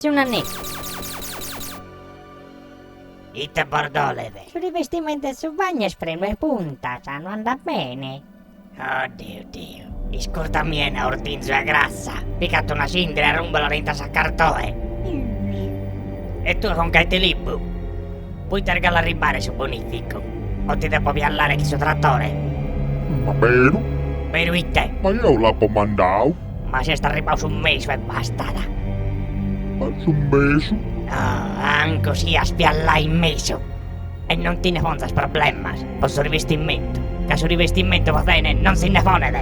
Un'aneddu. Ite bos dolet? Su rivestimentu 'e su bagnu est prenu 'e puntas, no andat bene. Oddiu diu, iscurta a mie ordinzu 'e grassa, pigat una cindria e arrumbala intra sa cartoe. E tue conca 'e tilibbu, poita est galu arribbare su bonificu, o ti depo piallare chin su tratore? Ma beru? Beru ite? Ma jeo l'apo mandau. Ma si est arribbau su mesu e bastat. Ma su mesu? Oh, ancu sias piallai in mesu. E non ti ne ponzas problemas po su rivestimentu, ca su rivestimentu po tene non si nde ponet.